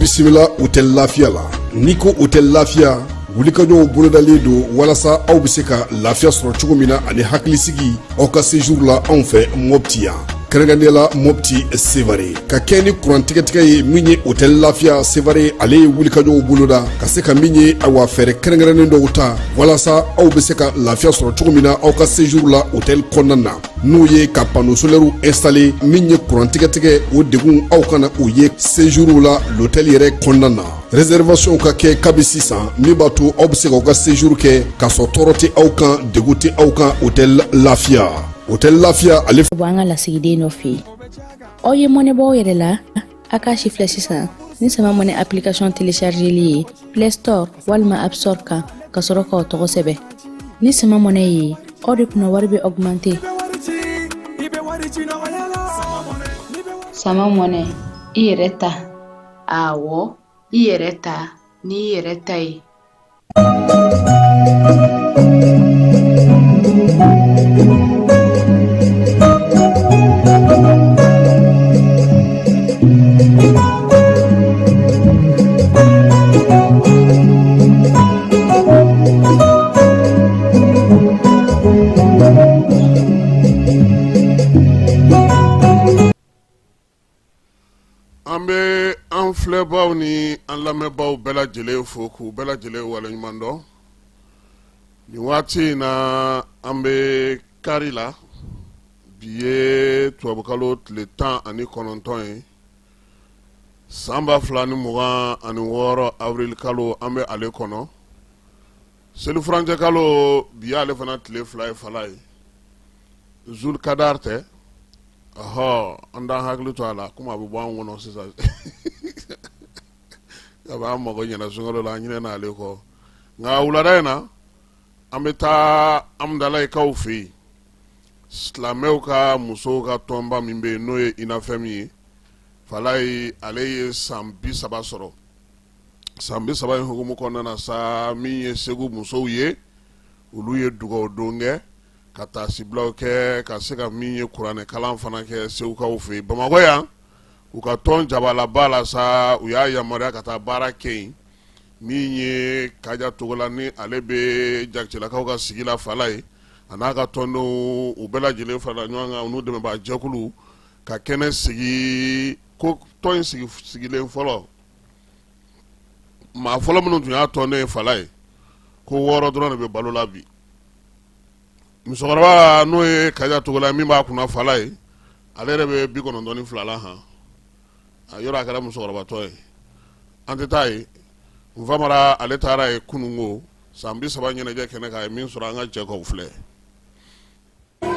bisimila Hôtel Lafiya la. N'i ko Hôtel Lafiya, wulikajɔw bolodalen don walasa aw bɛ se ka lafiya sɔrɔ cogo min na ani hakilisigi aw ka séjour la anw fɛ Mopti yan, kɛrɛnkɛrɛnnenya la Mopti Sevare. Ka kɛ ni kuran tigɛtigɛ ye, min ye Hôtel Lafiya Sevare, ale ye wulikajɔw boloda ka se ka min ye, awa, fɛɛrɛ kɛrɛnkɛrɛnnen dɔw ta walasa aw bɛ se ka lafiya sɔrɔ cogo min na aw ka séjour la hôtel kɔnɔna na, n'o ye ka panneau solaire installé. Min ye kuran tigɛtigɛ, o degun aw kana o ye séjour la l'hôtel yɛrɛ kɔnɔna na. Réservation ka kɛ kabi sisan, min b'a to aw bɛ se k'aw ka séjour kɛ k'a sɔrɔ tɔɔrɔ tɛ aw kan, degun tɛ aw kan. Hôtel Lafiya, Hôtel Lafiya ale. Bɔ an ka lasigiden dɔ fɛ yen. Aw ye mɔnɛ bɔ aw yɛrɛ la, a k'a si filɛ sisan ni Sama Money application téléchargeli ye Play Store walima App Store kan, ka sɔrɔ k'aw tɔgɔ sɛbɛn. Ni Sama Money ye, aw de kunna wari bɛ augmenter. Sama Money, i yɛrɛ ta. Awɔ, i yɛrɛ ta n'i yɛrɛ ta ye. An bɛ an filɛbaw ni an lamɛnbaw bɛɛ lajɛlen fo k'u bɛɛ lajɛlen waleɲuman dɔn. Nin waati in na, an bɛ kari la. Bi ye tubabukalo tile 19 ye, san 2026, awirili kalo, an bɛ ale kɔnɔ. Selifurancɛ kalo, bi y'ale fana tile 2 ye. Fala ye zulkadar tɛ. Ɔhɔ, an t'an hakili to a la komi a bɛ bɔ an kɔnɔ sisan. A b'an mago ɲɛna sunkalo la, an ɲinɛna ale kɔ. Nka wulada in na, an bɛ taa Amudalayikaw fɛ yen, silamɛw ka musow ka tɔnba min bɛ yen, n'o ye UNAFEM ye. Falaye, ale ye san 30 sɔrɔ. San 30 in hukumu kɔnɔna na sa, min ye Segu musow ye, olu ye dugawu don kɛ, ka taasibilaw kɛ, ka se ka min ye kuranɛ kalan fana kɛ Segukaw fɛ yen Bamakɔ yan, u ka tɔn jabalaba la sa. U y'a yamaruya ka taa baara kɛ yen. Min ye Kaja Togola ni ale bɛ Jakitelakaw ka sigi la, Falaye, a n'a ka tɔndenw, u bɛɛ lajɛlen farala ɲɔgɔn kan, u n'u dɛmɛbaa jɛkulu, ka kɛnɛ sigi ko tɔn in sigilen fɔlɔ, maa fɔlɔ minnu tun y'a tɔnden ye, Falaye, ko 6 dɔrɔn de bɛ balo la bi. Musokɔrɔba n'o ye Kaja Togola, min b'a kunna, Falaye, ale yɛrɛ bɛ 92 la. Han, a yɔrɔ a kɛra musokɔrɔbatɔ ye. An tɛ taa yen. Nfamara, ale taara yen kununko, san 30 ɲɛnajɛ kɛnɛ kan, a ye min sɔrɔ, an ka jɛ k'o filɛ.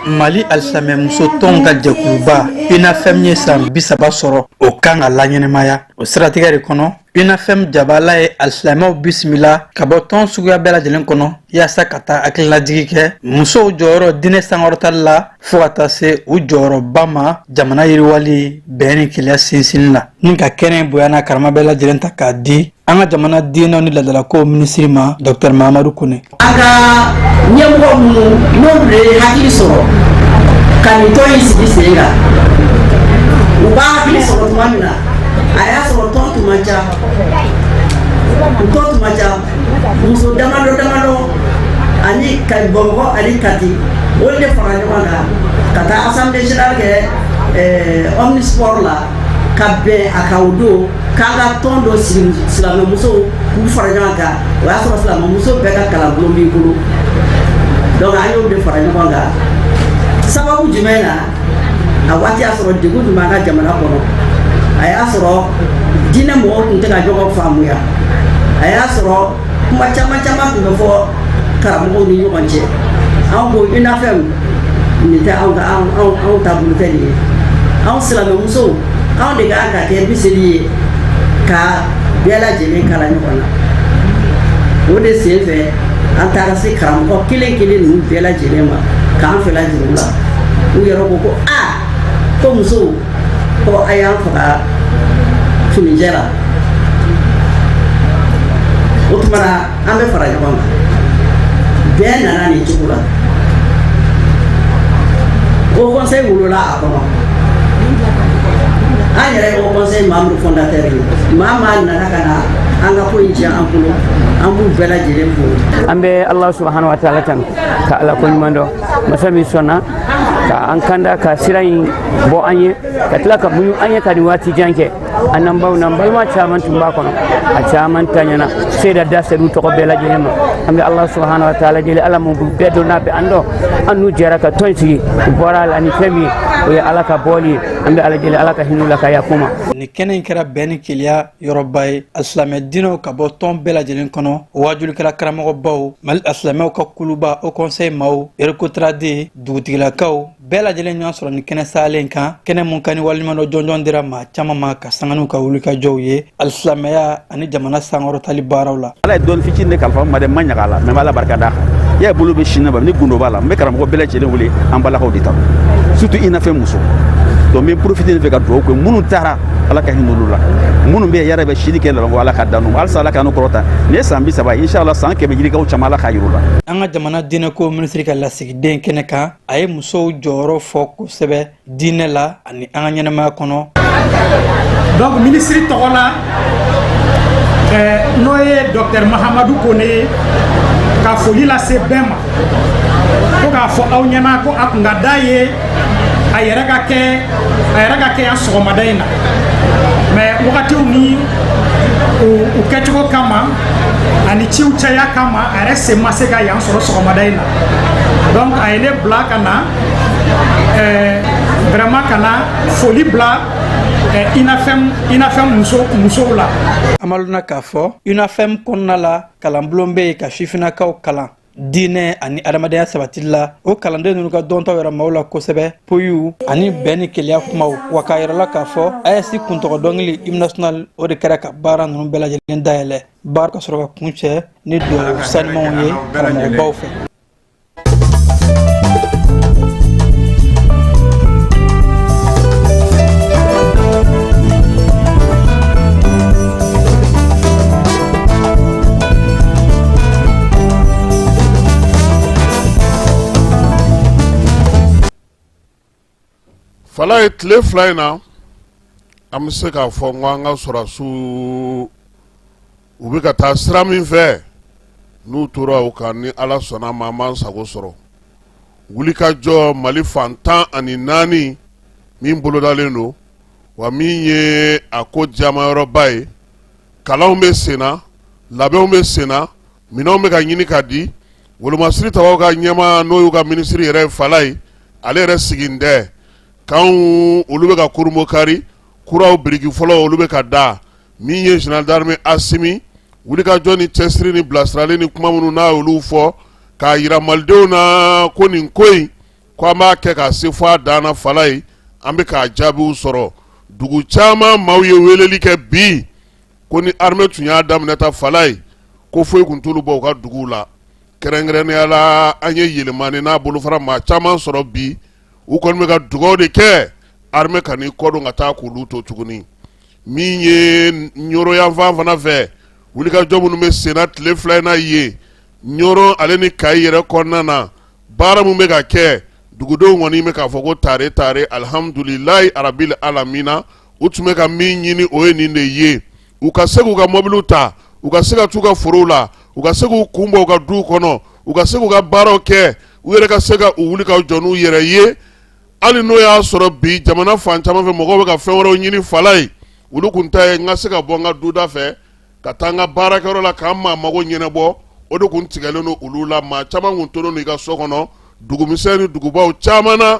Mali alisilamɛmuso tɔnw ka jɛkuluba UNAFEM ye san 30 sɔrɔ, o kan ka laɲɛnamaya. O siratigɛ de kɔnɔ, UNAFEM jabala ye alisilamɛw bisimila ka bɔ tɔn suguya bɛɛ lajɛlen kɔnɔ, yaasa ka taa hakilinajigi kɛ musow jɔyɔrɔ diinɛ sankɔrɔtali la, fo ka taa se u jɔyɔrɔba ma jamana yiriwali, bɛn ni kelenya sinsinni la, ni ka kɛnɛ bonya n'a karama bɛɛ lajɛlen ta k'a di an ka jamana diinɛw ni laadalakow minisiri ma, Dr Mahamadu Kone. An ka ɲɛmɔgɔ minnu n'olu de ye hakili sɔrɔ ka nin tɔn in sigi sen kan, u b'a hakili sɔrɔ tuma min na, a y'a sɔrɔ tɔn tun man ca, u tɔn tun man ca, muso damadɔ damadɔ ani ka Bamakɔ ani Kati, olu de fara ɲɔgɔn kan ka taa assemblée générale kɛ omnisport la, ka bɛn a kan o don k'an ka tɔn dɔ sigi, silamɛmusow k'u fara ɲɔgɔn kan. O y'a sɔrɔ silamɛmuso bɛɛ ka kalanbulon b'i bolo. Donc an y'o de fara ɲɔgɔn kan. Sababu jumɛn na? A waati y'a sɔrɔ degun tun b'an ka jamana kɔnɔ. A y'a sɔrɔ diinɛ mɔgɔw tun tɛ ka ɲɔgɔn faamuya. A y'a sɔrɔ kuma caman caman tun bɛ fɔ karamɔgɔw ni ɲɔgɔn cɛ. Anw ko UNAFEM, nin tɛ anw ka anw taabolo tɛ nin ye. Anw silamɛmusow, anw de kan ka kɛ miseli ye ka bɛɛ lajɛlen kala ɲɔgɔn na. O de sen fɛ, an taara se karamɔgɔ kelen kelen ninnu bɛɛ lajɛlen ma k'an fɛla jira u la. U yɛrɛ ko ko aa, ko musow, ko a y'an faga finijɛ la. O tuma na, an bɛ fara ɲɔgɔn kan. Bɛɛ nana nin cogo la. Haut conseil wolola a kɔnɔ. An yɛrɛ ye haut conseil conseil membre fondateur ye. Maa maa nana ka na an ka ko in diya an bolo, an b'u bɛɛ lajɛlen fo. An bɛ Allah subahana wa taala tanu ka Ala ko ɲuman dɔn, masa min sɔnna ka an kanda ka sira in bɔ an ye, ka tila ka muɲu an ye ka nin waati jan kɛ. An n'an baw n'an balima caman tun b'a kɔnɔ, a caman taɲana seeda da ser'u tɔgɔ bɛɛ lajɛlen ma. An bɛ Allah subahana wa taala deli, Ala mun bɛɛ dɔn n'a bɛ an dɔn, an n'u jɛra ka tɔn sigi, u bɔra a la ni fɛn min ye, o ye Ala ka bɔli ye. An bɛ Ala deli, Ala ka hin'u la ka yafa u ma. Nin kɛnɛ in kɛra bɛn ni kelenya yɔrɔba ye. Alisilamɛ diinɛw ka bɔ tɔn bɛɛ lajɛlen kɔnɔ, waajulikɛla karamɔgɔbaw, Mali alisilamɛw ka kuluba haut conseil maaw, RECOTRAD, dugutigilakaw bɛɛ lajɛlen ɲɔgɔn sɔrɔ nin kɛnɛ salen kan, kɛnɛ mun kan ni waleɲumandɔn jɔnjɔn dira maa caman ma ka sanga n'u ka wulikajɔw ye alisilamɛya ani jamana sankɔrɔtali baaraw la. Ala ye dɔɔni fitinin de kalifa n ma dɛ, n ma ɲaga a la, mais n b'Ala barika d'a kan. I y'a ye, bolo bɛ sin na, ni gundo b'a la. N bɛ karamɔgɔ bɛɛ lajɛlen wele, an balakaw de ta don, surtout UNAFEM muso. Donc n bɛ profiter nin fɛ ka dugawu kɛ minnu taara, Ala ka hinɛ olu la, minnu bɛ yen yɛrɛ bɛ sini kɛ laban ko Ala ka dan n'u halisa, Ala ka n'u kɔrɔta. Nin ye san 30 ye, inshallah san 100 yirikaw caman, Ala k'a yir'u la. An ka jamana diinɛko minisiri ka lasigiden kɛnɛ kan, a ye musow jɔyɔrɔ fɔ kosɛbɛ diinɛ la ani an ka ɲɛnamaya kɔnɔ. Donc minisiri tɔgɔ la, n'o ye docteur Mahamadu Kone ye, ka foli lase bɛɛ ma, ko k'a fɔ aw ɲɛna ko a kun ka d'a ye a yɛrɛ ka kɛ yan sɔgɔmada in na, mais wagatiw ni u kɛcogo kama ani ciw caya kama, a yɛrɛ sen ma se ka yan sɔrɔ sɔgɔmada in na. Donc a ye ne bila ka na vraiment ka na foli bila UNAFEM musow la. An b'a lɔnna k'a fɔ UNAFEM kɔnɔna la, kalanbulon bɛ yen ka sifinnakaw kalan diinɛ ani adamadenya sabatili la. O kalanden ninnu ka dɔntaw yɛrɛ maaw la kosɛbɛ, poyiw ani bɛn ni kelenya kumaw. Wa k'a yɛrɛ la k'a fɔ AES kuntɔgɔ dɔnkili, hymne national, o de kɛra ka baara ninnu bɛɛ lajɛlen dayɛlɛ. Baara ka sɔrɔ ka kun cɛ ni dugawu sanimanw ye karamɔgɔbaw fɛ. Fala ye tile 2 in na, an bɛ se k'a fɔ n ko an ka sɔrɔdasiw, u bɛ ka taa sira min fɛ, n'u tora o kan, ni Ala sɔnna ma, an b'an sago sɔrɔ. Wulikajɔ Mali fan 14 min bolodalen don, wa min ye a ko diyamayɔrɔba ye, kalanw bɛ senna, labɛnw bɛ senna, minɛnw bɛ ka ɲini ka di. Wolomasiri tabaw ka ɲɛmaa, n'o y'u ka minisiri yɛrɛ ye, Fala ye, ale yɛrɛ sigin tɛ kanw, olu bɛ ka kurunbonkari kuraw, biriki fɔlɔ olu bɛ ka da. Min ye général d'armée Asimi, wulikajɔ ni cɛsiri ni bilasirali ni kuma minnu n'a y'olu fɔ k'a yira malidenw na ko nin ko in, ko an b'a kɛ ka se fɔ a dan na, Fala ye, an bɛ k'a jaabiw sɔrɔ. Dugu caman maaw ye weleli kɛ bi ko ni armée tun y'a daminɛ ta, Fala ye, ko foyi tun t'olu bɔ u ka duguw la. Kɛrɛnkɛrɛnnenya la, an ye Yelimani n'a bolofara maa caman sɔrɔ bi, u kɔni bɛ ka dugaw de kɛ armée kan'i kɔdon ka taa k'olu to tuguni. Min ye Ɲɔrɔ yanfan fana fɛ, wulikajɔ minnu bɛ senna tile 2 in na yen, Ɲɔrɔ ale ni Kayi yɛrɛ kɔnɔna na, baara min bɛ ka kɛ, dugudenw kɔni bɛ k'a fɔ ko tare tare, alihamudulilayi arabil alamina. U tun bɛ ka min ɲini, o ye nin de ye: u ka se k'u ka mɔbiliw ta, u ka se ka t'u ka forow la, u ka se k'u kun bɔ u ka duw kɔnɔ, u ka se k'u ka baaraw kɛ, u yɛrɛ ka se ka u wuli ka jɔ n'u yɛrɛ ye. Hali n'o y'a sɔrɔ bi jamana fan caman fɛ, mɔgɔw bɛ ka fɛn wɛrɛw ɲini, Fala ye, olu kun ta ye n ka se ka bɔ n ka duda fɛ ka taa n ka baarakɛyɔrɔ la k'an maa mago ɲɛnabɔ, o de kun tigɛlen don olu la. Maa caman kun tolen don i ka so kɔnɔ, dugumisɛn ni dugubaw caman na,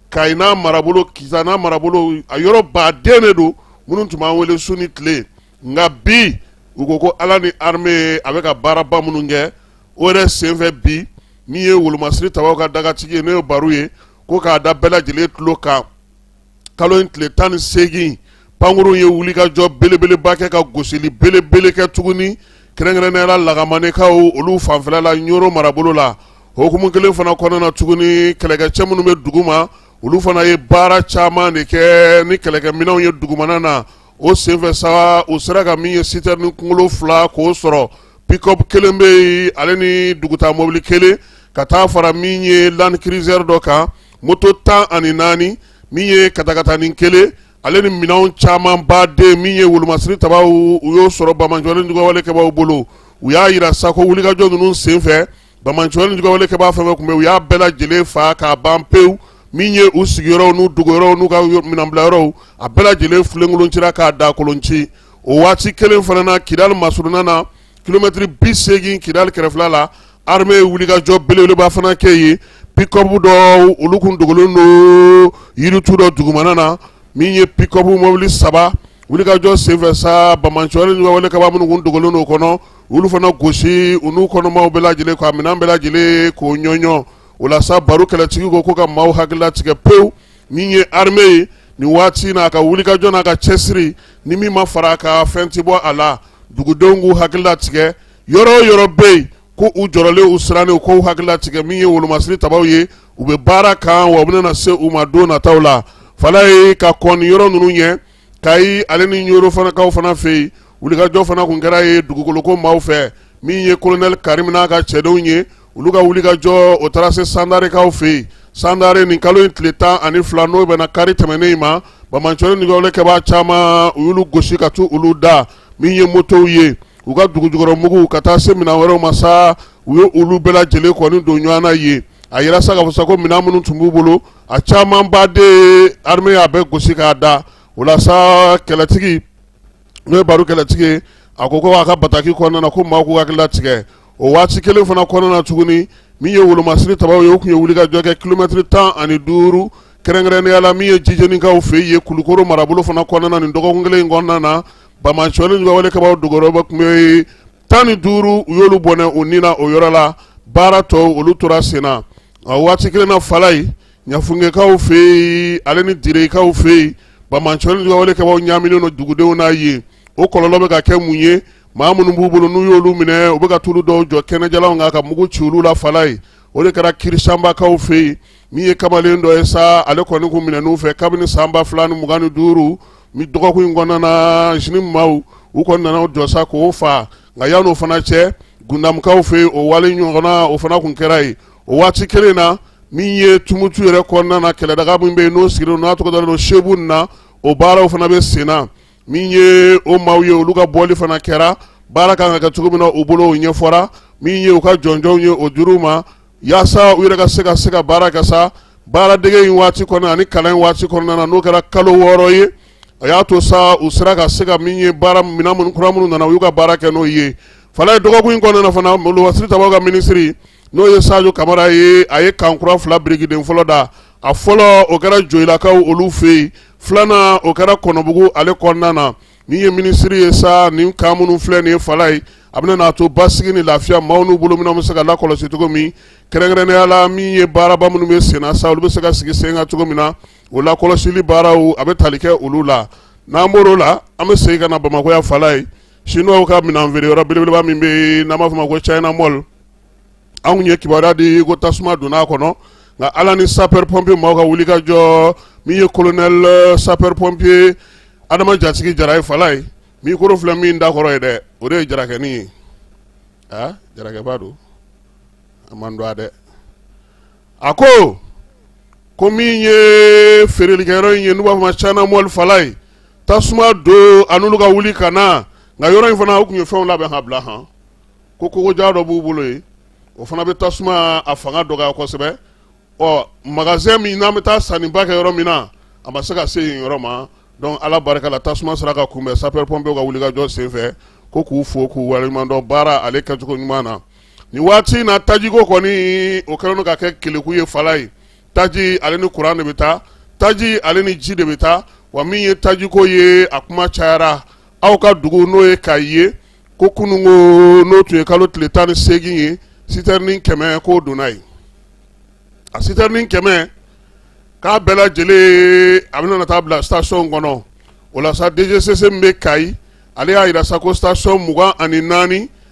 Kayi n'a marabolo, Kita n'a marabolo, a yɔrɔ baden de don minnu tun b'an wele su ni tile. Nka bi, u ko ko Ala ni armée a bɛ ka baaraba minnu kɛ, o yɛrɛ senfɛ bi, min ye wolomasiri tabaw ka dagatigi ye, n'o ye Baru ye, ko k'a da bɛɛ lajɛlen tulo kan, kalo in tile 18, pankurun ye wulikajɔ belebeleba kɛ ka gosili belebele kɛ tuguni, kɛrɛnkɛrɛnnenya la Lagamanekaw olu fanfɛla la, Ɲɔrɔ marabolo la. Hukumu kelen fana kɔnɔna na tuguni, kɛlɛkɛcɛ minnu bɛ dugu ma, olu fana ye baara caman de kɛ ni kɛlɛkɛminɛnw ye dugumana na. O senfɛ sa, u sera ka min ye citerne kunkolo 2 k'o sɔrɔ, pick-up kelen bɛ yen, ale ni dugutaa mobili kelen, ka taa fara min ye Land Cruiser dɔ kan, moto 14, min ye katakatanin kelen. ale ni minɛnw caman baden min ye wolomasiri tabaw u y'o sɔrɔ banbaanciwale juguwale kɛbaaw bolo. U y'a jira sa ko wulikajɔ ninnu senfɛ, banbaanciwale juguwale kɛbaa fɛn fɛn tun bɛ, u y'a bɛɛ lajɛlen fa k'a ban pewu. Min ye u sigiyɔrɔw n'u dogoyɔrɔw n'u ka minɛnbilayɔrɔw, a bɛɛ lajɛlen filenkolon cira k'a dakolon ci. O waati kelen fana na, Kidali masurunna na, kilomɛtiri 80 Kidali kɛrɛfɛla la, armée ye wulikajɔ belebeleba fana kɛ yen. Pick-up dɔw, olu kun dogolen don yiritu dɔ dugumana na. Min ye pick-up mɔbili saba, wulikajɔ senfɛ sa, banbaanciwale juguwale kɛbaa minnu kun dogolen don o kɔnɔ, olu fana gosi, u n'u kɔnɔmaw bɛɛ lajɛlen, ka minɛn bɛɛ lajɛlen k'o ɲɔɲɔ. O la sa, Baru kɛlɛtigi ko ka maaw hakili latigɛ pewu. Min ye armée ye nin waati n'a ka wulikajɔ n'a ka cɛsiri, ni min ma fara a ka fɛn tɛ bɔ a la. Dugudenw k'u hakili latigɛ, yɔrɔ o yɔrɔ bɛ yen ko u jɔrɔlen, u sirannen, k'u hakili latigɛ. Min ye wolomasiri tabaw ye, u bɛ baara kan wa u bɛna se u ma don nataw la. Falaye, ka kɔn nin yɔrɔ ninnu ɲɛ, Kayi ale ni Ɲoro fanakaw fana fɛ yen, wulikajɔ fana kun kɛra ye dugukoloko maaw fɛ. Min ye kolonɛli Karim n'a ka cɛdenw ye, olu ka wulikajɔ, o taara se Sandarekaw fɛ yen. Sandare, nin kalo in tile 12, n'o bɛnna kari tɛmɛnen in ma, banbaanciwale juguwale kɛbaa caman, u y'olu gosi ka tu olu da. Min ye motow ye, u ka dugujukɔrɔmugu, ka taa se minɛn wɛrɛw ma sa, u ye olu bɛɛ lajɛlen kɔni don ɲɔgɔn na yen. A yira sa k'a fɔ sa ko minɛn minnu tun b'u bolo, a caman baden, armée y'a bɛɛ gosi k'a da. O la sa, kɛlɛtigi, n'o ye Baru kɛlɛtigi ye, a ko a ka bataki kɔnɔna na ko maaw k'u hakili latigɛ. O waati kelen fana kɔnɔna na tuguni, min ye wolomasiri tabaw ye, o tun ye wulikajɔ kɛ kilomɛtiri 15, kɛrɛnkɛrɛnnenya la min ye Jijenikaw fɛ yen, Kulukoro marabolo fana kɔnɔna, nin dɔgɔkun kelen in kɔnɔna na, banbaanciwale juguwale kɛbaaw dogoyɔrɔba tun bɛ yen 15, u y'olu bɔnɛ u ni na o yɔrɔ la. Baara tɔw, olu tora sen na. A waati kelen na, Falaye, Ɲafunkekaw fɛ yen ale ni Direkaw fɛ yen, banbaanciwale juguwale kɛbaaw ɲaaminen don dugudenw n'a ye. O kɔlɔlɔ bɛ ka kɛ mun ye? Maa minnu b'u bolo, n'u y'olu minɛ, u bɛ ka tulu dɔw jɔ kɛnɛjalanw kan ka mugu ci olu la. Falaye, o de kɛra Kirisanbakaw fɛ yen. Min ye kamalen dɔ ye sa, ale kɔni kun minɛn'u fɛ kabini san 2025. Min dɔgɔkun in kɔnɔna na, JNIM maaw, u kɔni nana jɔ sa k'o faa. Nka yan'o fana cɛ, Gundamukaw fɛ yen, o wale ɲɔgɔnna, o fana kun kɛra yen. O waati kelen na, min ye Tumutu yɛrɛ kɔnɔna na, kɛlɛdaga min bɛ yen n'o sigilen n'a tɔgɔ dalen don Sebu na, o baaraw fana bɛ sen na. Min ye o maaw ye, olu ka bɔli fana kɛra. Baara kan ka kɛ cogo min na u bolo, o ɲɛfɔra. Min ye u ka jɔnjɔnw ye, o dir'u ma yaasa u yɛrɛ ka se ka baara kɛ sa. Baaradege in waati kɔnɔ ani kalan in waati kɔnɔna na, n'o kɛra kalo 6 ye, a y'a to sa u sera ka se ka min ye baara minɛn minnu kura minnu nana, u y'u ka baara kɛ n'o ye. Falaye, dɔgɔkun in kɔnɔna na fana, wolomasiri tabaw ka minisiri, n'o ye Sajo Kamara ye, a ye camp kura fila birikiden fɔlɔ da. A fɔlɔ, o kɛra Joyilakaw olu fɛ yen. Filanan, o kɛra Kɔnɔbugu ale kɔnɔna na. Min ye minisiri ye sa, nin camp minnu filɛ nin ye, Falaye, a bɛna n'a to basigi ni lafiya, maaw n'u bolominɛnw bɛ se ka lakɔlɔsi cogo min, kɛrɛnkɛrɛnnenya la min ye baaraba minnu bɛ sen na sa, olu bɛ se ka sigi sen kan cogo min na, o lakɔlɔsili baaraw, a bɛ tali kɛ olu la. N'an bɔr'o la, an bɛ segin ka na Bamakɔ yan. Falaye, Chinois ka minɛn feere yɔrɔ belebeleba min bɛ yen n'an b'a fɔ o ma ko China Mall, anw ye kibaruya di ko tasuma donna a kɔnɔ. Nka Ala ni sapeur pompier maaw ka wuli ka jɔ, min ye colonel sapeur pompier Adama Jatigi Jara ye. Falaye, micro filɛ min da kɔrɔ ye dɛ, o de ye Jarakɛnin ye. Aa, Jarakɛba don, a man dɔn a dɛ. A ko min ye feerelikɛyɔrɔ in ye, n'u b'a fɔ ma China Mall, Falaye, tasuma don a n'olu ka wuli ka na. Nka yɔrɔ in fana, u tun ye fɛnw labɛn ka bila han ko kogoja dɔ b'u bolo yen, o fana bɛ tasuma a fanga dɔgɔya kosɛbɛ. Ɔ, magasin min n'an bɛ taa sanniba kɛ yɔrɔ min na, a ma se ka se yen yɔrɔ ma. Donc Ala barika la, tasuma sera ka kunbɛn sapeur pompier ka wulikajɔ senfɛ. Ko k'u fo k'u waleɲumandɔn baara ale kɛcogo ɲuman na. Nin waati in na, tajiko kɔni, o kɛlen don ka kɛ keleku ye. Falaye, taji ale ni kuran de bɛ taa, taji ale ni ji de bɛ taa. Wa min ye tajiko ye, a kuma cayara. Aw ka dugu, n'o ye Kayi ye, ko kununko, n'o tun ye kalo tile 18 ye, sitɛrinin 100 k'o donna yen. A sitɛrinin 100 k'a bɛɛ lajɛlen, a bɛna taa bila station kɔnɔ. O la sa, DGCC min bɛ Kayi, ale y'a jira sa ko station 24,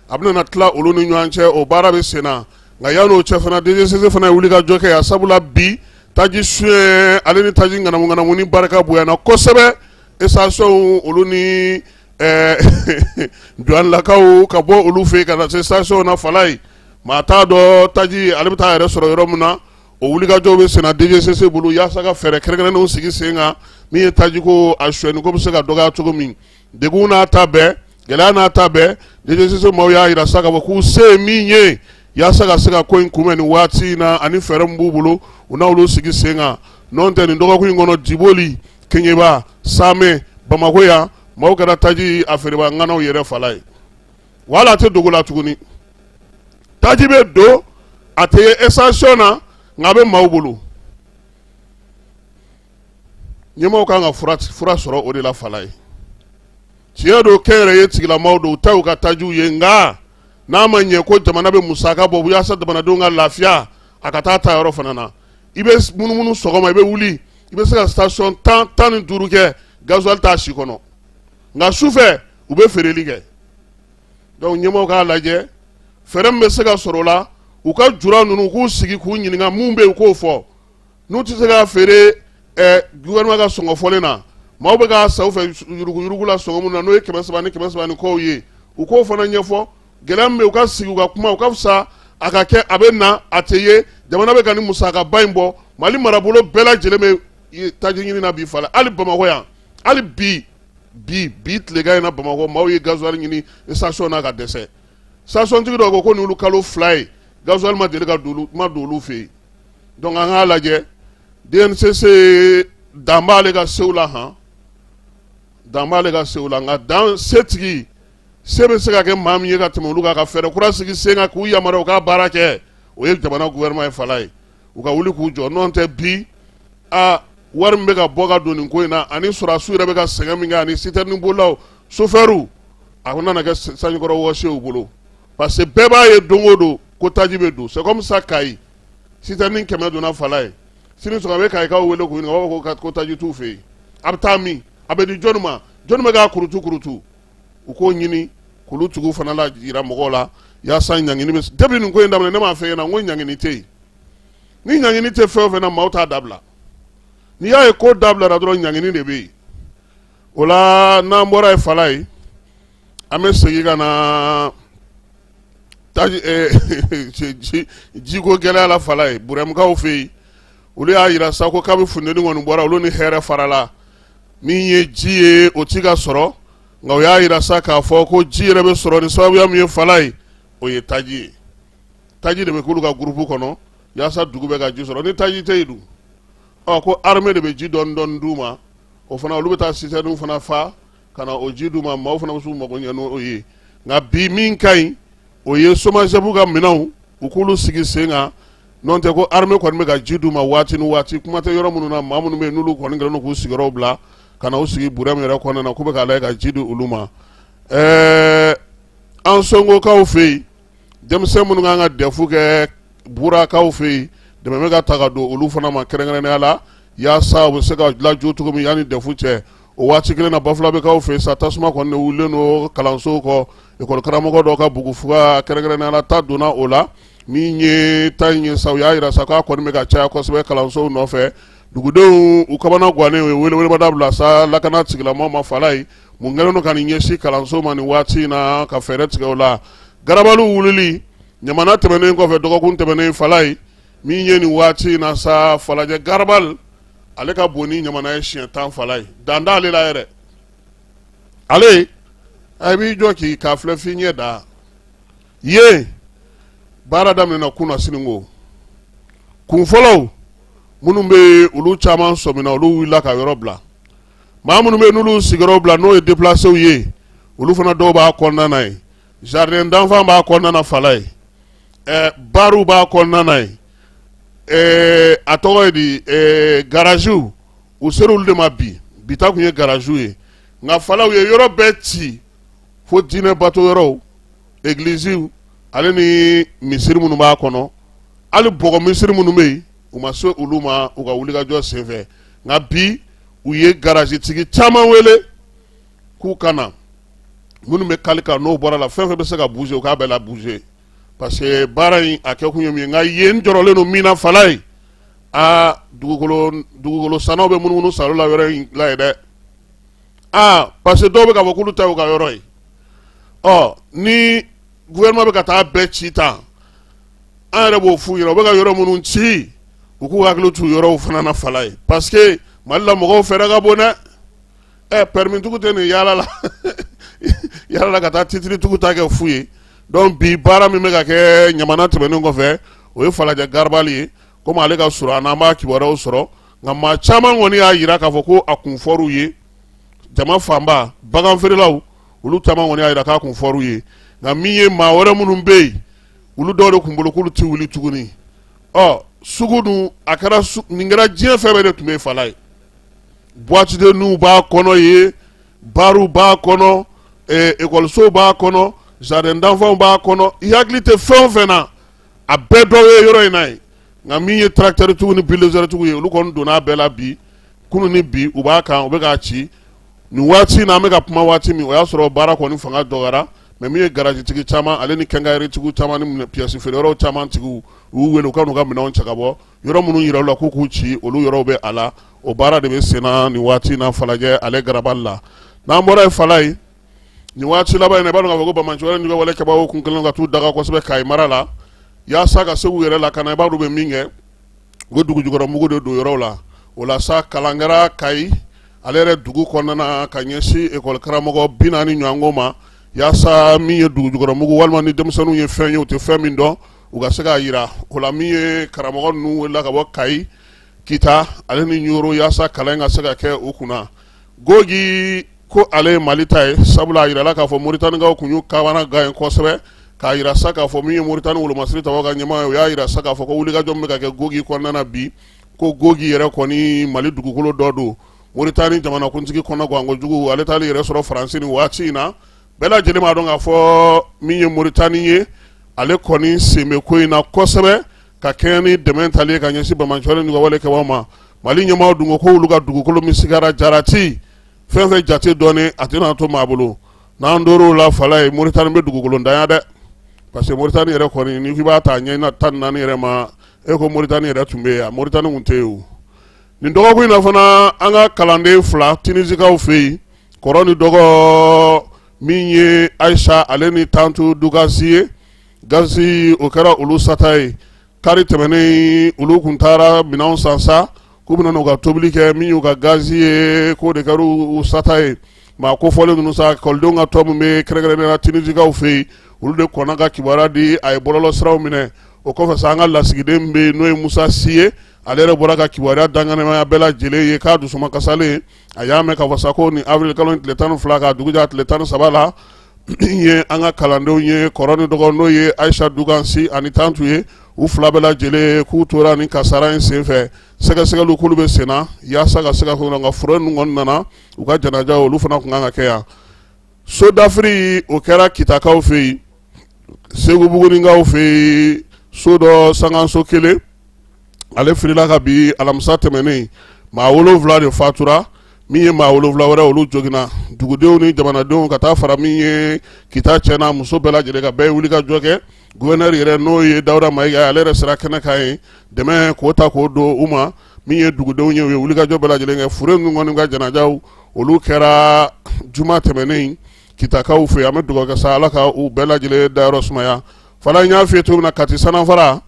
a bɛna tila olu ni ɲɔgɔn cɛ, o baara bɛ sen na. Nka yan'o cɛ fana, DGCC fana ye wulikajɔ kɛ yan, sabula bi taji suɲɛ ale ni taji ŋanamuŋanamu ni barika bonyana kosɛbɛ station olu ni douanelakaw ka bɔ olu fɛ yen ka na se station na. Falaye, maa t'a dɔn taji ale bɛ taa yɛrɛ sɔrɔ yɔrɔ min na. O wulikajɔw bɛ senna DGCC bolo yaasa ka fɛɛrɛ kɛrɛnkɛrɛnnenw sigi sen kan min ye tajiko a sonyɛni ko bɛ se ka dɔgɔya cogo min. Degun n'a ta bɛɛ, gɛlɛya n'a ta bɛɛ, DGCC maaw y'a jira sa k'a fɔ k'u se ye min ye yaasa ka se ka ko in kunbɛn nin waati in na, ani fɛɛrɛ min b'u bolo, u na olu sigi sen kan. N'o tɛ, nin dɔgɔkun in kɔnɔ, Diboli, Keɲeba, Samɛ, Bamakɔ yan, maaw kɛra taji a feerebaa ŋanaw yɛrɛ fala ye. Wala a tɛ dogo la tuguni, taji bɛ don, a tɛ ye station na, nka a bɛ maaw bolo. Ɲɛmaaw kan ka fura sɔrɔ o de la fala ye. Tiɲɛ don, kɛnyɛrɛye tigilamaw don, u ta y'u ka tajiw ye, nka n'a ma ɲɛ ko jamana bɛ musaka bɔ yaasa jamanadenw ka lafiya, a ka taa ta yɔrɔ fana na. I bɛ munumunu sɔgɔma, i bɛ wuli, i bɛ se ka station 10, 15 kɛ, gasoil t'a si kɔnɔ, nka sufɛ u bɛ feereli kɛ. Donc ɲɛmaaw k'a lajɛ fɛɛrɛ min bɛ se ka sɔrɔ o la. U ka jura ninnu, k'u sigi k'u ɲininka mun bɛ yen, u k'o fɔ. N'u tɛ se k'a feere gouvernement ka sɔngɔ fɔlen na, maaw bɛ k'a san u fɛ yuruguyurugu la sɔngɔ min na, n'o ye 300 ni 300 ni kɔw ye, u k'o fana ɲɛfɔ. Gɛlɛya min bɛ yen, u ka sigi u ka kuma. U ka fisa a ka kɛ a bɛ na, a tɛ ye. Jamana bɛ ka nin musakaba in bɔ. Mali marabolo bɛɛ lajɛlen bɛ taji ɲini na bi fala. Hali Bamakɔ yan, hali bi bi bi tilegan in na, Bamakɔ maaw ye gasoil ɲini station na ka dɛsɛ. Station tigi dɔw ko ko nin kalo 2 ye, gasoil ma deli ka don, ma don olu fɛ yen. Donc an k'a lajɛ, DNCC dan b'ale ka sew la, han, dan b'ale ka sew la, nka dan setigi se bɛ se ka kɛ maa min ye ka tɛmɛ olu kan ka fɛɛrɛ kura sigi sen kan k'u yamaruya u ka baara kɛ, o ye jamana gouvernement ye fala ye. U ka wuli k'u jɔ. N'o tɛ bi, a wari min bɛ ka bɔ ka don nin ko in na, ani sɔrɔdasiw yɛrɛ bɛ ka sɛgɛn min kɛ, ani citerne bolilaw, chauffeurs, a ko nana kɛ sanjikɔrɔ wɔsi ye u bolo, parce que bɛɛ b'a ye don o don ko taji bɛ don. C'est comme ça, Kayi citerne 100 donna fala ye. Sini sɔgɔma, a bɛ Kayikaw wele k'u ɲininka, u b'a fɔ ko taji t'u fɛ yen. A bɛ taa min? A bɛ di jɔnni ma? Jɔnni bɛ k'a kurutu kurutu? U k'o ɲini k'olu tigiw fana la jira mɔgɔw la yaasa ɲangini bɛ. Depuis nin ko in daminɛ, ne m'a f'e ɲɛna n ko ɲangini tɛ yen. Ni ɲangini tɛ fɛn o fɛn na, maaw t'a dabila. N'i y'a ye ko dabilara dɔrɔn, ɲangini de bɛ yen. O la, n'an bɔra yen fala ye, an bɛ segin ka na taji jiko gɛlɛya la fala ye. Burɛmukaw fɛ yen, olu y'a jira sa ko kabi funteni kɔni bɔra, olu ni hɛrɛ farala, min ye ji ye, o ti ka sɔrɔ. Nka u y'a jira sa k'a fɔ ko ji yɛrɛ bɛ sɔrɔ ni sababuya min ye fala ye, o ye taji ye. Taji de bɛ k'olu ka gurupu kɔnɔ yaasa dugu bɛ ka ji sɔrɔ. Ni taji tɛ yen dun, ɔ ko armée de bɛ ji dɔɔni dɔɔni d'u ma. O fana, olu bɛ taa citerne fana fa ka na o ji d'u ma. Maaw fana bɛ s'u mago ɲɛ n'o ye. Nka bi, min ka ɲi, o ye SOMAGEP ka minɛnw, u k'olu sigi sen kan. N'o tɛ, ko armée kɔni bɛ ka ji d'u ma waati ni waati. Kuma tɛ yɔrɔ minnu na, maa minnu bɛ yen n'olu kɔni kɛlen don k'u sigiyɔrɔw bila ka na u sigi Burɛmu yɛrɛ kɔnɔna na, k'u bɛ k'a lajɛ ka ji di olu ma. Ɛɛ, Ansongokaw fɛ yen, denmisɛn minnu kan ka DEF kɛ Burakaw fɛ yen, dɛmɛ bɛ ka ta ka don olu fana ma kɛrɛnkɛrɛnnenya la yaasa u bɛ se ka lajɔ cogo min yanni DEF cɛ. O waati kelen na, Bafulabɛkaw fɛ sa, tasuma kɔni de wulilen don kalanso kɔ. Ekɔli karamɔgɔ dɔ ka bugufuga kɛrɛnkɛrɛnnenya la, ta donna o la. Min ye ta in ye sa, u y'a jira sa k'a kɔni bɛ ka caya kosɛbɛ kalansow nɔfɛ. Dugudenw, u kamana gannen, u ye welewelemada bila sa lakana tigilamɔgɔw ma fala ye. Mun kɛlen don ka nin ɲɛsin kalanso ma nin waati in na, ka fɛɛrɛ tigɛ o la? Garabaliw wulili ɲamana tɛmɛnen kɔfɛ dɔgɔkun tɛmɛnen fala ye, min ye nin waati in na sa, Falajɛ garabali, ale ka bon ni ɲamana ye siɲɛ 10 fala ye. Dan t'ale la yɛrɛ. Ale a b'i jɔ k'i k'a filɛ f'i ɲɛ da yen. Baara daminɛna kunasini ko kun fɔlɔw minnu bɛ yen, olu caman sɔmina, olu wulila ka yɔrɔ bila. Maa minnu bɛ yen n'olu sigiyɔrɔ bila, n'o ye déplacéw ye, olu fana dɔw b'a kɔnɔna na yen. Jardin d'enfant b'a kɔnɔna na fala ye, bariw b'a kɔnɔna na yen, a tɔgɔ ye di, garaziw, u sera olu de ma bi. Bi ta tun ye garaziw ye, nka falaw ye yɔrɔ bɛɛ ci fo diinɛ bato yɔrɔw, egiliziw, ale ni misiri minnu b'a kɔnɔ. Hali bɔgɔ misiri minnu bɛ yen, u ma se olu ma u ka wulikajɔ senfɛ. Nka bi, u ye garazitigi caman wele k'u ka na. Minnu bɛ kali kan, n'o bɔra la, fɛn fɛn bɛ se ka bouger, u k'a bɛɛ la bouger, parce que baara in a kɛ kun ye min ye. Nka yen jɔrɔlen don min na fala ye, aa, dugukolo sannaw bɛ munumunu salo la yɔrɔ in la yen dɛ. Aa, parce que dɔw bɛ k'a fɔ k'olu ta y'u ka yɔrɔ ye. Ɔ, ni gouvernement bɛ ka taa bɛɛ ci tan, an yɛrɛ b'o f'u ɲɛna, u bɛ ka yɔrɔ minnu ci, U k'u hakili t'u yɔrɔw fana na fala ye, parce que Mali la mɔgɔw fɛɛrɛ ka bon dɛ. Ɛ, permis-tigiw tɛ nin yaala la yaala la ka taa titre-tigiw ta kɛ fu ye. Donc bi baara min bɛ ka kɛ Ɲamana tɛmɛnen kɔfɛ, o ye Falajɛ garabali ye. Komi ale ka surun an na, an b'a kibaruyaw sɔrɔ. Nka maa caman kɔni y'a jira k'a fɔ ko a kun fɔr'u ye. Jama fanba, bagan feerelaw, olu caman kɔni y'a jira k'a kun fɔr'u ye. Nka min ye maa wɛrɛ minnu bɛ yen, olu dɔw de kun bolo k'olu tɛ wuli tuguni. Ɔ, sugu dun, a kɛra, nin kɛra diɲɛ fɛn bɛɛ de tun bɛ fala ye. Boîte de nuit b'a kɔnɔ yen, barw b'a kɔnɔ, ekɔlisow b'a kɔnɔ, jardin d'enfants b'a kɔnɔ. I hakili tɛ fɛn o fɛn na, a bɛɛ dɔ ye yɔrɔ in na yen. Nka min ye tracteur-tigiw ni bulldozer-tigiw ye, olu kɔni donna a bɛɛ la bi. Kunun ni bi, u b'a kan, u bɛ k'a ci. Nin waati in na, an bɛ ka kuma waati min, o y'a sɔrɔ baara kɔni fanga dɔgɔyara. Mais min ye garage-tigi caman, ale ni quincaillerie-tigiw caman ni pièce feere yɔrɔw caman tigiw, u y'u wele u ka n'u ka minɛnw cɛ ka bɔ yɔrɔ minnu yira u la k'u k'u ci, olu yɔrɔw bɛ a la. O baara de bɛ senna nin waati in na Falajɛ ale garabali la. N'an bɔra yen, fala ye, nin waati laban in na, i b'a dɔn k'a fɔ ko banbaanci wale ni wale kɛbagaw kun kɛlen ka t'u daga kosɛbɛ Kayi mara la yaasa ka se k'u yɛrɛ lakana. I b'a dɔn u bɛ min kɛ, u bɛ dugujukɔrɔ mugu de don yɔrɔw la. O la sa, kalan kɛra Kayi ale yɛrɛ dugu kɔnɔna na ka ɲɛsin ekɔli karamɔgɔ 40 ɲɔgɔnko ma, yaasa min ye dugujukɔrɔ mugu walima ni denmisɛnninw ye fɛn ye u tɛ fɛn min dɔn, u ka se k'a yira o la. Min ye karamɔgɔ ninnu welela ka bɔ Kayi, Kita ale ni Ɲoro, yaasa kalan in ka se ka kɛ u kunna. Gogi ko ale ye Mali ta ye, sabula a yirala k'a fɔ Moritanikaw kun y'u kamana gan ye kosɛbɛ, k'a yira sa k'a fɔ min ye Moritani wolomasiri tabaw ka ɲɛmaa ye, o y'a yira sa k'a fɔ ko wulikajɔ min bɛ ka kɛ Gogi kɔnɔna na bi, ko Gogi yɛrɛ kɔni Mali dugukolo dɔ don. Moritani jamanakuntigi kɔnɔgan kojugu, ale taali yɛrɛ sɔrɔ Faransi nin waati in na. Bɛɛ lajɛlen b'a dɔn k'a fɔ min ye Moritani ye, ale kɔni sen bɛ ko in na kosɛbɛ ka kɛɲɛ ni dɛmɛ tali ye ka ɲɛsin banbaanci wale ni wale kɛbagaw ma. Mali ɲɛmaaw dun ko k'olu ka dugukolo min sigara jarati fɛn fɛn jate dɔɔni, a tɛna to maa bolo. N'an dor'o la, fala ye, Moritani bɛ dugukolo ntanya dɛ, parce que Moritani yɛrɛ kɔni, n'i k'i b'a ta ɲɛ 14 yɛrɛ ma, e ko Moritani yɛrɛ tun bɛ yen, Moritani tun tɛ yen o. Nin dɔgɔkun in na fana, an ka kalanden fila Tunisikaw fɛ yen, kɔrɔ ni dɔgɔ, min ye Ayisa ale ni Tantu Dugasi ye, gazi o kɛra olu sata ye kari tɛmɛnen. Olu tun taara minɛnw san sa k'u bɛna n'u ka tobili kɛ. Min y'u ka gazi ye, k'o de kɛra u sata ye. Maa kofɔlen ninnu sa, ekɔlidenw ka tɔn min bɛ kɛrɛnkɛrɛnnenya la Tunisikaw fɛ yen, olu de kɔnna ka kibaruya di. A ye bɔlɔlɔ siraw minɛ. O kɔfɛ sa, an ka lasigiden bɛ yen, n'o ye Musa Si ye, ale yɛrɛ bɔra ka kibaruya danganamaya bɛɛ lajɛlen ye k'a dusuma kasalen. A y'a mɛn k'a fɔ sa ko ni avril kalo tile 12 ka dugujɛ tile 13 la ye, an ka kalandenw ye, kɔrɔ ni dɔgɔ, n'o ye Ayisa Dugansi ani Tantu ye, u fila bɛɛ lajɛlen k'u tora ni kasara in senfɛ. Sɛgɛsɛgɛliw k'olu bɛ senna yaasa ka se ka nka fura ninnu kɔni nana u ka janaja, olu fana tun kan ka kɛ yan. So dafiri, o kɛra Kitakaw fɛ yen, Segu Buguninkaw fɛ yen. So dɔ sankanso kelen, ale firila ka bi alamisa tɛmɛnen. Maa 7 de fatura, min ye maa 7 wɛrɛ, olu joginna. Dugudenw ni jamanadenw ka taa fara min ye Kita cɛ n'a muso bɛɛ lajɛlen ka bɛɛ ye wuli ka jɔ kɛ. Gouverneur yɛrɛ, n'o ye Dawuda Mayiga, ale yɛrɛ sera kɛnɛ kan yen, dɛmɛ k'o ta k'o don u ma. Min ye dugudenw ye, u ye wuli ka jɔ bɛɛ lajɛlen kɛ. Fure ninnu kɔni ka janajaw, olu kɛra juma tɛmɛnen Kitakaw fɛ. An bɛ dugawu kɛ sa, Ala ka u bɛɛ lajɛlen dayɔrɔ sumaya. Fala, n y'a f'i ye cogo min na, Kati Sanafara,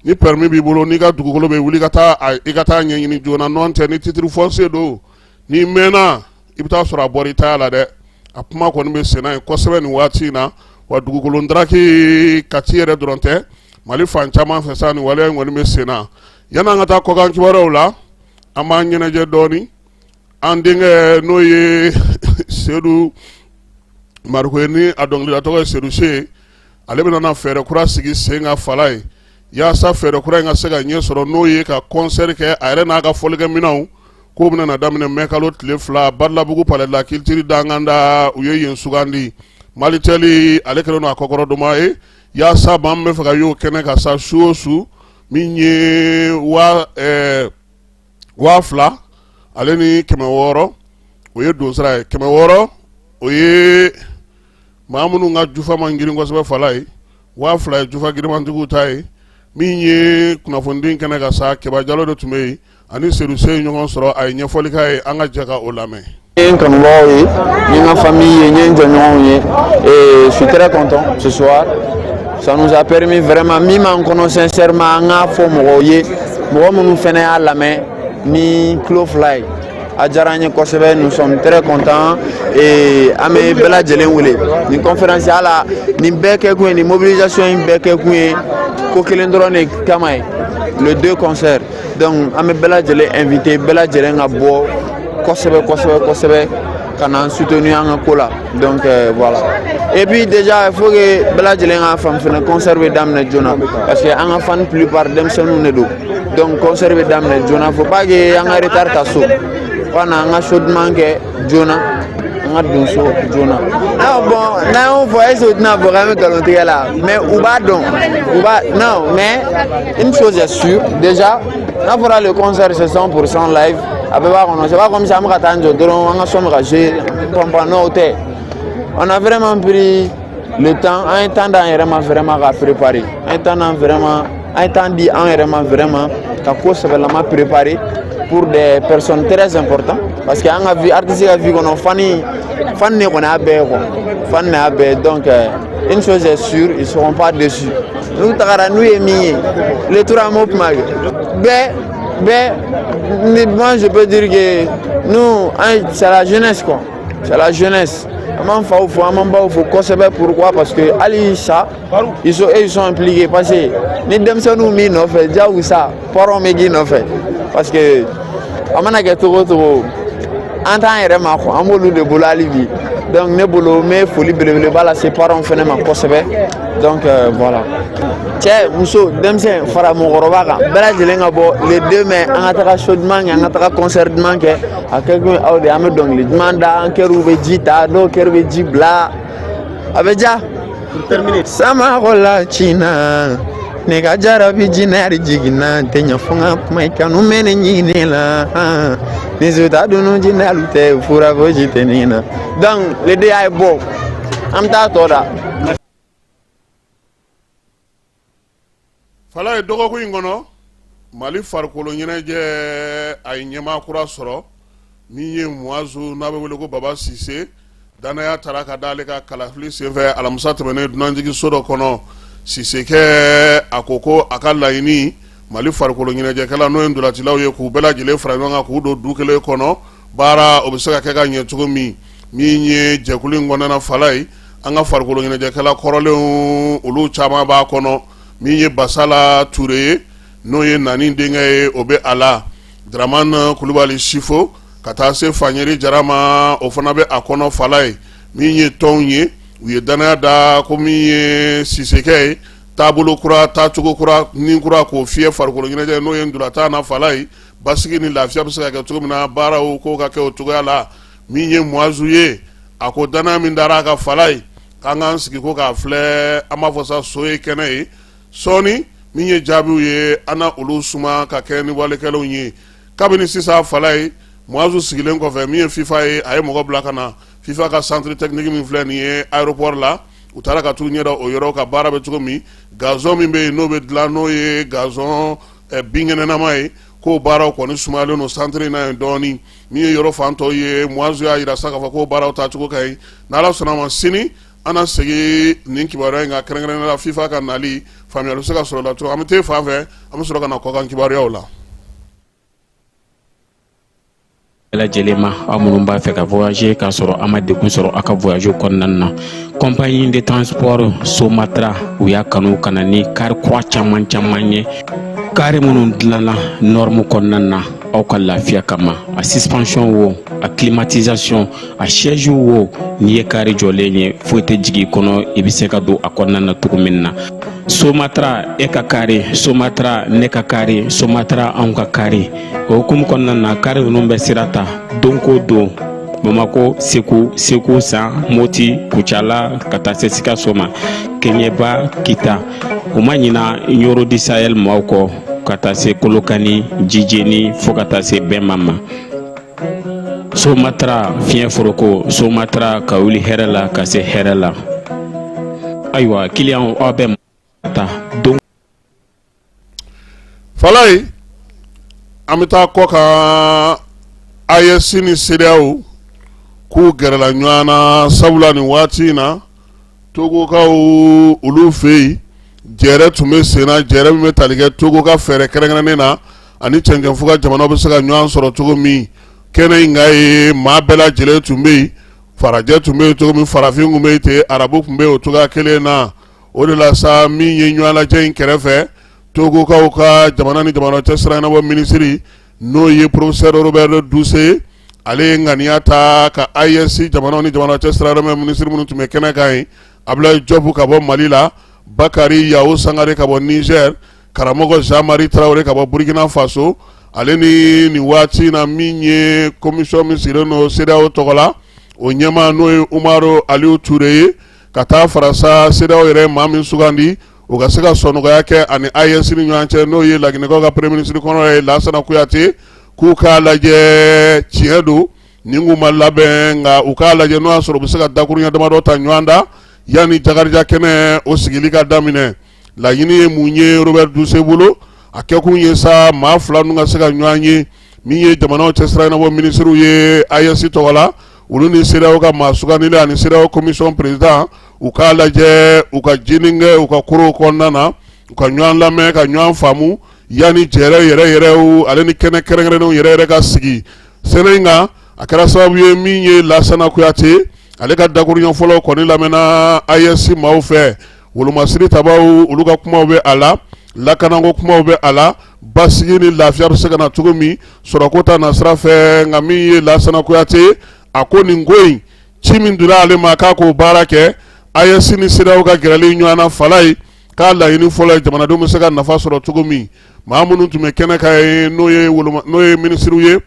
ni permis b'i bolo, n'i ka dugukolo bɛ wuli ka taa, i ka taa ɲɛɲini joona. N'o tɛ, ni titre foncier don, n'i mɛnna, i bɛ taa sɔrɔ a bɔra i taya la dɛ. A kuma kɔni bɛ senna yen kosɛbɛ nin waati in na. Wa dugukolo ndaraki, Kati yɛrɛ dɔrɔn tɛ, Mali fan caman fɛ sa, nin waleya in kɔni bɛ senna. Yan'an ka taa kɔkan kibaruyaw la, an b'an ɲɛnajɛ dɔɔni. An denkɛ, n'o ye Sedu Mariko ye, ni a dɔnkilida tɔgɔ ye Sedu Se, ale bɛna na fɛɛrɛ kura sigi sen ka fala ye, yaasa fɛɛrɛ kura in ka se ka ɲɛ sɔrɔ, n'o ye ka concert kɛ a yɛrɛ n'a ka fɔlikɛminɛnw. K'o bɛna na daminɛ mai kalo tile 2, Badalabugu, Palais de la Culture Danganda. U ye yen sugandi. Malitel, ale kɛlen don a kɔkɔrɔdonba ye, yaasa maa min bɛ fɛ ka y'o kɛnɛ kan sa, su o su, min ye 2600, o ye donsara ye. 600, o ye maa minnu ka jufa man girin kosɛbɛ fala ye. 2000 ye jufa girinmantigiw ta ye. Min ye kunnafonidi kɛnɛ kan sa, Keba Jalo de tun bɛ yen, ani Sedu Se ye ɲɔgɔn sɔrɔ, a ye ɲɛfɔli k'a ye. An ka jɛ ka o lamɛn. N ye n kanubagaw ye, n ye n ka famille ye, n ye n jɔɲɔgɔnw ye et je suis très content ce soir. Ça nous a permis vraiment, min b'an kɔnɔ sincèrement, an k'a fɔ mɔgɔw ye. Mɔgɔ minnu fɛnɛ y'a lamɛn ni tulo fila ye, a diyara an ye kosɛbɛ. Nous sommes très contents et an bɛ bɛɛ lajɛlen wele nin conférence ala. Nin bɛɛ kɛ kun ye, nin mobilisation in bɛɛ kɛ kun ye ko kelen dɔrɔn de kama ye, le deux concert. Donc an bɛ bɛɛ lajɛlen invité, bɛɛ lajɛlen ka bɔ kosɛbɛ kosɛbɛ kosɛbɛ ka na soutenir an ka ko la. Donc voilà. Et puis déjà, il faut que bɛɛ lajɛlen k'a faamu fɛnɛ, concert bɛ daminɛ joona, parce que an ka fan plupart denmisɛnninw de don. Donc concert bɛ daminɛ joona, faut pas que an ka retard ta so, fo ka na an ka show duman kɛ joona, an ka don so joona. Non, bon, n'an y'o fɔ, est ce que u tɛna fɔ k'an bɛ nkalon tigɛ la? Mais u b'a dɔn, u b'a non. Mais une chose est sûre, déjà n'a fɔra le concert, c'est 100% live, a bɛɛ b'a kɔnɔ. C'est pas comme si an bɛ ka taa an jɔ dɔrɔn, an ka son bɛ ka jouer pɔnpɔn. Non, o tɛ. On a vraiment pris le temps, an ye temps d'an yɛrɛ ma vraiment ka préparer, an ye temps d'an vraiment, an ye temps di an yɛrɛ ma vraiment ka ko sɛbɛlama préparer pour des personnes très importantes, parce que an ka vie, artiste ka vie kɔnɔ, fan fan de kɔni y'a bɛɛ ye quoi, fan de y'a bɛɛ ye. Donc une chose est sûre, ils seront pas déçus. N'u tagara, n'u ye min ye, le tour, an m'o kuma kɛ bɛɛ bɛɛ. Moi, je peux dire que nous, c'est la jeunesse quoi, c'est la jeunesse. An b'an faw fo, an b'an baw fo kosɛbɛ. Pourquoi? Parce que hali sa, ils sont, eux, ils sont impliqués, parce que ni denmisɛnninw b'i nɔfɛ, diyagosa parents bɛ k'i nɔfɛ, parce que a mana kɛ togo o togo, an t'an yɛrɛ ma quoi, an b'olu de bolo hali bi. Donc ne bolo, n bɛ foli belebeleba lase parents fɛnɛ ma kosɛbɛ. Donc voilà, cɛ, muso, denmisɛn, fara mɔgɔkɔrɔba kan, bɛɛ lajɛlen ka bɔ le 2 mai, an ka taga show duman kɛ, an ka taga concert duman kɛ. A kɛ kun ye aw de ye. An bɛ dɔnkili duman da, an kɛriw bɛ ji ta, dɔw kɛri bɛ ji bila, a bɛ ja. Samakɔla cina ne ka jarabi jinɛri jiginna, n tɛ ɲɛ fɔ n ka kuma i kanu mɛ ne ɲini la ni suta dunu jinɛlu tɛ fura fosi tɛ nin na. Donc le 2, a ye bɔ, an bɛ taa tɔ da. Fala ye dɔgɔkun in kɔnɔ, Mali farikolo ɲɛnajɛ, a ye ɲɛmaa kura sɔrɔ min ye Muwazu, n'a bɛ wele ko Baba Sise. Danaya taara ka d'ale ka kalafili senfɛ alamisa tɛmɛnen dunanjiginso dɔ kɔnɔ. Sisekɛ a ko ko a ka laɲini, Mali farikolo ɲɛnajɛkɛla, n'o ye ntolacilaw ye, k'u bɛɛ lajɛlen fara ɲɔgɔn kan, k'u don du kelen kɔnɔ, baara o bɛ se ka kɛ ka ɲɛ cogo min. Min ye jɛkulu in kɔnɔna fala ye, an ka farikolo ɲɛnajɛkɛla kɔrɔlenw, olu caman b'a kɔnɔ. Min ye Basala Ture ye, n'o ye Nani denkɛ ye, o bɛ a la. Dramane Kulubali Sifo, ka taa se Faɲeri Jara ma, o fana bɛ a kɔnɔ. Fala ye min ye tɔnw ye, u ye danaya da ko min ye Sisekɛ ye, taabolo kura, taacogo kura ni kura k'o fiyɛ farikolo ɲɛnajɛ, n'o ye ntolatan na fala ye, basigi ni lafiya bɛ se ka kɛ cogo min na, baaraw ko ka kɛ o cogoya la. Min ye Muwazu ye, a ko danaya min dara a ka fala ye, k'an k'an sigi ko k'a filɛ, an b'a fɔ sa, so ye kɛnɛ ye. Sɔɔni, min ye jaabiw ye, an na olu suma ka kɛ ni walekɛlaw ye. Kabini sisan fala ye, Muwazu sigilen kɔfɛ, min ye FIFA ye, a ye mɔgɔ bila ka na FIFA ka centre technique min filɛ nin ye aéroport la. U taara ka t'u ɲɛda o yɔrɔ ka baara bɛ cogo min, gazon min bɛ yen, n'o bɛ dilan, n'o ye gazon binkɛnɛnama ye, k'o baaraw kɔni sumayalen don centre in na yen dɔɔnin. Min ye yɔrɔ fan tɔw ye, Muwazu y'a jira sa k'a fɔ k'o baaraw taacogo ka ɲi. N'Ala sɔnna ma, sini an na segin nin kibaruya in kan, kɛrɛnkɛrɛnnenya la FIFA ka nali, faamuyali bɛ se ka sɔrɔ o la cogo. An bɛ t'e fan fɛ, an bɛ sɔrɔ ka na kɔkan kibaruyaw la. Bɛɛ lajɛlen ma, aw minnu b'a fɛ ka voyager k'a sɔrɔ a ma degun sɔrɔ aw ka voyage kɔnɔna na, compagnie de transport Somatra, u y'a kanu ka na ni kari kura caman caman ye, kari minnu dilanna norme kɔnɔna na aw ka lafiya kama. A suspension wo, a climatisation, a siège wo, n'i ye kari jɔlen ye, foyi tɛ jigin i kɔnɔ, i bɛ se ka don a kɔnɔna na cogo min na. Somatra, e ka kari Somatra, ne ka kari Somatra, anw ka kari. O hukumu kɔnɔna na, kari ninnu bɛ sira ta don ko don Bamako, Segu, Segu San, Moti, Kucala, ka taa se Sikaso ma, Keɲeba, Kita. U ma ɲina Ɲoro du Sahel maaw kɔ, ka taa se Kolokani, Jijeni, fo ka taa se Bɛnma ma. Somatra, fiɲɛ foroko Somatra, ka wuli hɛrɛ la ka se hɛrɛ la. Ayiwa, kiliyanw, aw bɛ ta don. Falaye, an bɛ taa kɔ kan. AES ni CEDEAO k'u gɛrɛla ɲɔgɔn na, sabula nin waati in na, Togokaw olu fɛ yen, jɛrɛ tun bɛ sen na, jɛrɛ min bɛ tali kɛ Togo ka fɛɛrɛ kɛrɛnkɛrɛnnen na. ani cɛncɛnfuga jamanaw bɛ se ka ɲɔgɔn sɔrɔ cogo min. Kɛnɛ in kan ye, maa bɛɛ lajɛlen tun bɛ yen. Farajɛ tun bɛ yen cogo min, farafin tun bɛ yen ten, arabu tun bɛ yen o cogoya kelen na. O de la sa, min ye ɲɔgɔn lajɛ in kɛrɛfɛ, Togokaw ka jamana ni jamana cɛ sira ɲɛnabɔ minisiri, n'o ye professeur Robert Dussey, ale ye ŋaniya ta ka AES jamanaw ni jamana cɛ sira ɲɛnabɔ minisiri minnu tun bɛ kɛnɛ kan yen, Abdoulaye Diop ka bɔ Mali la, Bakary Yaou Sangare ka bɔ Niger, karamɔgɔ Jean Marie Traoré ka bɔ Burkina Faso, ale ni nin waati na min ye commission min sigilen don CEDEAO tɔgɔ la, o ɲɛmaa n'o ye Umaru Aliyu Ture ye, ka taa fara sa CEDEAO yɛrɛ maa min sugandi o ka se ka sɔnɔgɔya kɛ ani AES ni ɲɔgɔn cɛ, n'o ye Laginɛkaw ka premier ministre kɔrɔ ye Lansana Kuyate, k'u k'a lajɛ. Tiɲɛ don, nin kun ma labɛn, nka u k'a lajɛ n'o y'a sɔrɔ u bɛ se ka dakuruɲɛ damadɔ ta ɲɔgɔn da yanni Jakarija kɛnɛ o sigili ka daminɛ. Laɲini ye mun ye Robert Dussey bolo? A kɛkun ye sa maa fila ninnu ka se ka ɲɔgɔn ye. Min ye jamanaw cɛ sira ɲɛnabɔ minisiriw ye AES tɔgɔ la, olu ni CEDEAO ka maa sugandilen ani CEDEAO commission président, u k'a lajɛ u ka jeni kɛ u ka korow kɔnɔna na, u ka ɲɔgɔn lamɛn ka ɲɔgɔn faamu yanni jɛrɛ yɛrɛ yɛrɛw ale ni kɛnɛ kɛrɛnkɛrɛnnenw yɛrɛ yɛrɛ ka sigi sɛnɛ in kan. A kɛra sababu ye, min ye Lasana Kuyate, ale ka dakuruɲɛ fɔlɔ kɔni lamɛnna AES maaw fɛ. Wolomasiri tabaw, olu ka kumaw bɛ a la, lakanako kumaw bɛ a la, basigi ni lafiya bɛ se ka na cogo min sɔrɔko ta nasira fɛ. Nka min ye Lasana Kuyate, a ko nin ko in, ci min dira ale ma k'a k'o baara kɛ, AES ni CEDEAO ka gɛrɛli ɲɔgɔn na, fala ye k'a laɲini fɔlɔ ye jamanadenw bɛ se ka nafa sɔrɔ cogo min. Maa minnu tun bɛ kɛnɛ kan ye, n'o ye minisiriw ye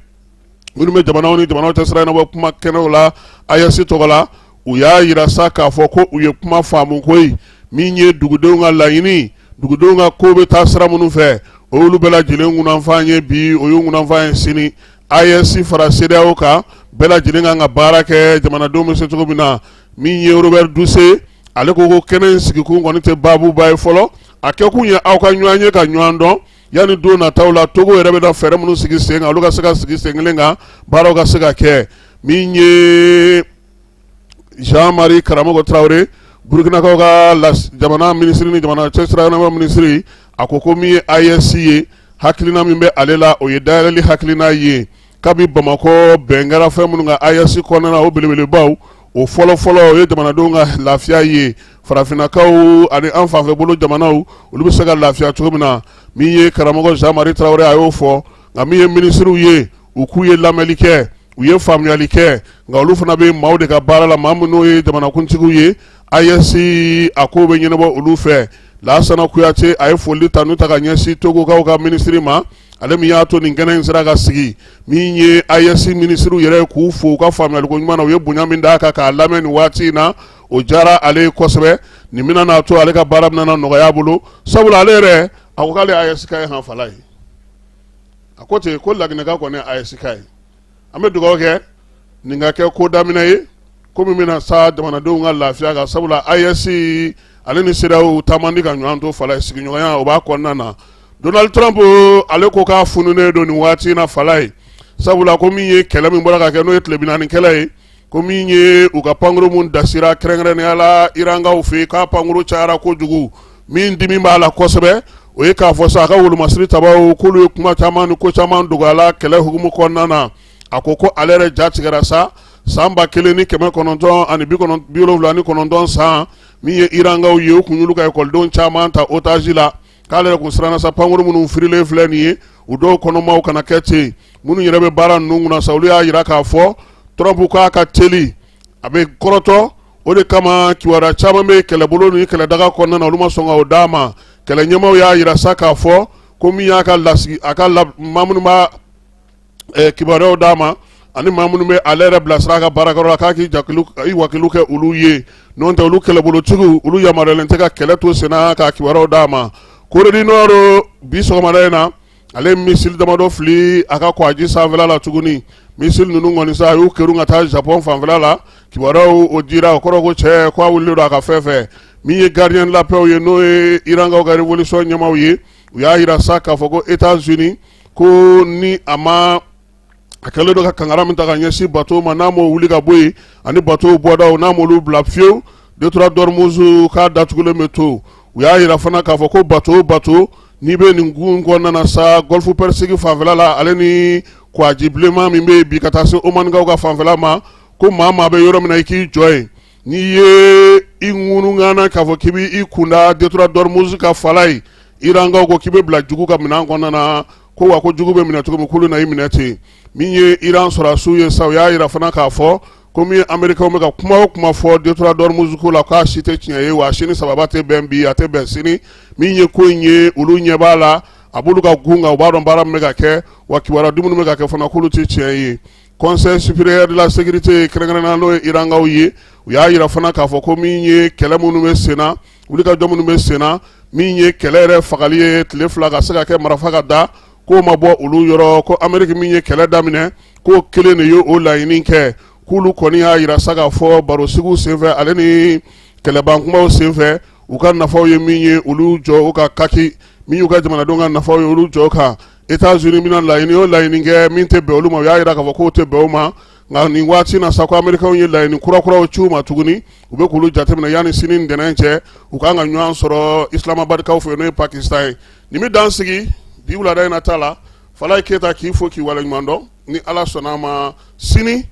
minnu bɛ jamanaw ni jamanaw cɛ sira ɲɛnabɔ kuma kɛnɛw la AES tɔgɔ la, u y'a jira sa k'a fɔ ko u ye kuma faamu koyi. Min ye dugudenw ka laɲini, dugudenw ka ko bɛ taa sira minnu fɛ, o y'olu bɛɛ lajɛlen kunnafan ye bi, o y'u kunnafan ye sini. AES fara CEDEAO kan, bɛɛ lajɛlen kan ka baara kɛ jamanadenw bɛ se cogo min na. Min ye Robert Dussey, ale ko ko kɛnɛ in sigikun kɔni tɛ baabuba ye fɔlɔ. A kɛkun ye aw ka ɲɔgɔn ye ka ɲɔgɔn dɔn yanni don nataw la, Togo yɛrɛ bɛ na fɛɛrɛ minnu sigi sen kan, olu ka se ka sigi sen kelen kan, baaraw ka se ka kɛ. Min ye Jean Marie Karamɔgɔ Tarawele, Burukinakaw ka jamana minisiri ni jamana cɛsira ɲɛnabɔ minisiri, a ko ko min ye AES ye, hakilina min bɛ ale la, o ye dayɛlɛli hakilina ye. Kabi Bamakɔ bɛn kɛra fɛn minnu kan AES kɔnɔna na, o belebelebaw, o fɔlɔfɔlɔ o ye jamanadenw ka lafiya ye, farafinnakaw ani an fanfɛ bolo jamanaw, olu bɛ se ka lafiya cogo min na. Min ye karamɔgɔ Jean Marie Tarawele, a y'o fɔ. Nka min ye minisiriw ye, u k'u ye lamɛnli kɛ, u ye faamuyali kɛ, nka olu fana bɛ maaw de ka baara la, maa minnu ye jamanakuntigiw ye. AES a ko bɛ ɲɛnabɔ olu fɛ. Lasana Kuyate, a ye foli tanu ta ka ɲɛsin Togokaw ka minisiri ma, ale min y'a to nin kɛnɛ in sera ka sigi. Min ye AES minisiriw yɛrɛ, k'u fo u ka faamuyaliko ɲuman na, u ye bonya min d'a kan k'a lamɛn nin waati in na, o diyara ale ye kosɛbɛ. Nin bɛna n'a to ale ka baara bɛna na nɔgɔya a bolo, sabula ale yɛrɛ a ko k'ale AES ka ye han fala ye. A ko ten ko Laginɛka kɔni AES ka ye. An bɛ dugawu kɛ nin ka kɛ ko daminɛ ye, ko min bɛna sa jamanadenw ka lafiya kan, sabula AES ale ni CEDEAO taa man di ka ɲɔgɔn to fala ye, sigiɲɔgɔnya o b'a kɔnɔna na. Donald Trump, ale ko k'a fununen don nin waati in na fala ye, sabula ko min ye kɛlɛ min bɔra ka kɛ, n'o ye tile 40 kɛlɛ ye, ko min ye u ka pankuru min dasira kɛrɛnkɛrɛnnenya la Irankaw fɛ, k'a pankuru cayara kojugu. Min dimi b'a la kosɛbɛ, o ye k'a fɔ sa a ka wolomasiri tabaw k'olu ye kuma caman ni ko caman dogo a la kɛlɛ hukumu kɔnɔna na. A ko ko ale yɛrɛ ja tigɛra sa san 1979 san min ye Irankaw ye, u kun y'olu ka ekɔlidenw caman ta otage la, k'ale yɛrɛ kun siranna sa pankuru minnu firilen filɛ nin ye, u dɔw kɔnɔmaw kana kɛ ten. Minnu yɛrɛ bɛ baara ninnu kunna sa, olu y'a jira k'a fɔ Trump k'a ka teli, a bɛ kɔrɔtɔ. O de kama kibaruya caman bɛ kɛlɛbolo ni kɛlɛdaga kɔnɔna na, olu ma sɔn ka o d'a ma. Kɛlɛ ɲɛmaaw y'a jira sa k'a fɔ ko min y'a ka lasigi, a ka maa minnu b'a kibaruyaw d'a ma ani maa minnu bɛ ale yɛrɛ bilasira a ka baarakɛyɔrɔ la, k'a k'i i wakilu kɛ olu ye, n'o tɛ olu kɛlɛbolotigiw, olu yamaruyalen tɛ ka kɛlɛ to senna ka kibaruyaw d'a ma. Corée du Nord, bi sɔgɔmada in na, ale ye missile damadɔ fili a ka kɔgɔji sanfɛla la tuguni. Missile ninnu kɔni sa, a y'u kerun ka taa Japon fanfɛla la. Kibaruyaw o dira, o kɔrɔ ko cɛ ko a wulilen don a ka fɛn fɛ. Min ye gardien de la paix ye, n'o ye Irankaw ka révolution ɲɛmaaw ye, u y'a jira sa k'a fɔ ko États-Unis ko ni a ma a kɛlen don ka kangari min ta ka ɲɛsin bateau ma, n'a m'o wuli ka bɔ yen, ani bateau bɔdaw, n'a m'olu bila fiyewu, détroit d'Ormuz k'a datugulen bɛ to. U y'a jira fana k'a fɔ ko bateau N'i bɛ nin gun kɔnɔna na sa, golfe Persique fanfɛla la, ale ni Kwaji bilenman min bɛ yen bi ka taa se Omanikaw ka fanfɛla ma, ko maa maa bɛ yɔrɔ min na, i k'i jɔ yen. N'i ye i ŋunuŋana k'a fɔ k'i b'i kunda détroit d'Ormuz ka fala ye, Irankaw ko k'i bɛ bila jugu ka minɛn kɔnɔna na, ko wa ko jugu bɛ minɛ cogo min, k'olu na i minɛ ten. Min ye Iran sɔrɔdasiw ye sa, u y'a jira fana k'a fɔ ko min ye Amerikaw bɛ ka kuma o kuma fɔ détroit d'Ormuz ko la, k'a si tɛ tiɲɛ ye, wa a si ni sababa tɛ bɛn bi, a tɛ bɛn sini. Min ye ko in ye, olu ɲɛ b'a la, a b'olu ka gun kan, u b'a dɔn baara min bɛ ka kɛ, wa kibaruya dumuni bɛ ka kɛ fana, k'olu tɛ tiɲɛ ye. Conseil supérieur de la sécurité kɛrɛnkɛrɛnnenya, n'o ye Irankaw ye, u y'a jira fana k'a fɔ ko min ye kɛlɛ minnu bɛ senna, wulikajɔ minnu bɛ senna, min ye kɛlɛ yɛrɛ fagali ye tile 2 ka se ka kɛ marifa ka da, k'o ma bɔ olu yɔrɔ, ko Ameriki min ye kɛlɛ daminɛ, k'o kelen de ye o laɲini kɛ. K'olu kɔni y'a jira sa k'a fɔ barosigiw senfɛ, ale ni kɛlɛbankumaw senfɛ, u ka nafaw ye min ye, olu jɔ u ka kaki, min y'u ka jamanadenw ka nafaw ye, olu jɔ kan. États-Unis bɛna laɲini o laɲini kɛ min tɛ bɛn olu ma, u y'a jira k'a fɔ k'o tɛ bɛn u ma. Nka nin waati na sa, ko Amerikaw ye laɲini kurakuraw ci u ma tuguni, u bɛ k'olu jateminɛ. Yanni sini ntɛnɛn cɛ, u kan ka ɲɔgɔn sɔrɔ Islamabadkaw fɛ, n'o ye Pakistan ye. Nin bɛ dan sigi bi wulada in na ta la. Falaye Keyita k'i fo k'i waleɲuman dɔn. Ni Ala sɔnna a ma, sini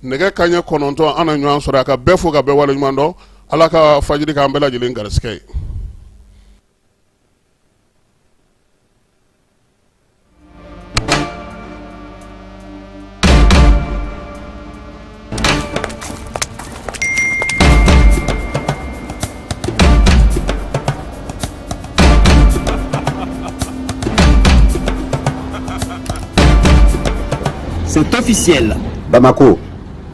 nɛgɛ kanɲɛ 9, an na ɲɔgɔn sɔrɔ. A ka bɛɛ fo ka bɛɛ waleɲuman dɔn. Ala ka fajiri k'an bɛɛ lajɛlen garisɛgɛ ye. C'est officiel. Bamako,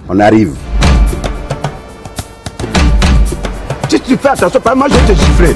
on arrive. Si tu fais attention, pas moi je vais te gifler.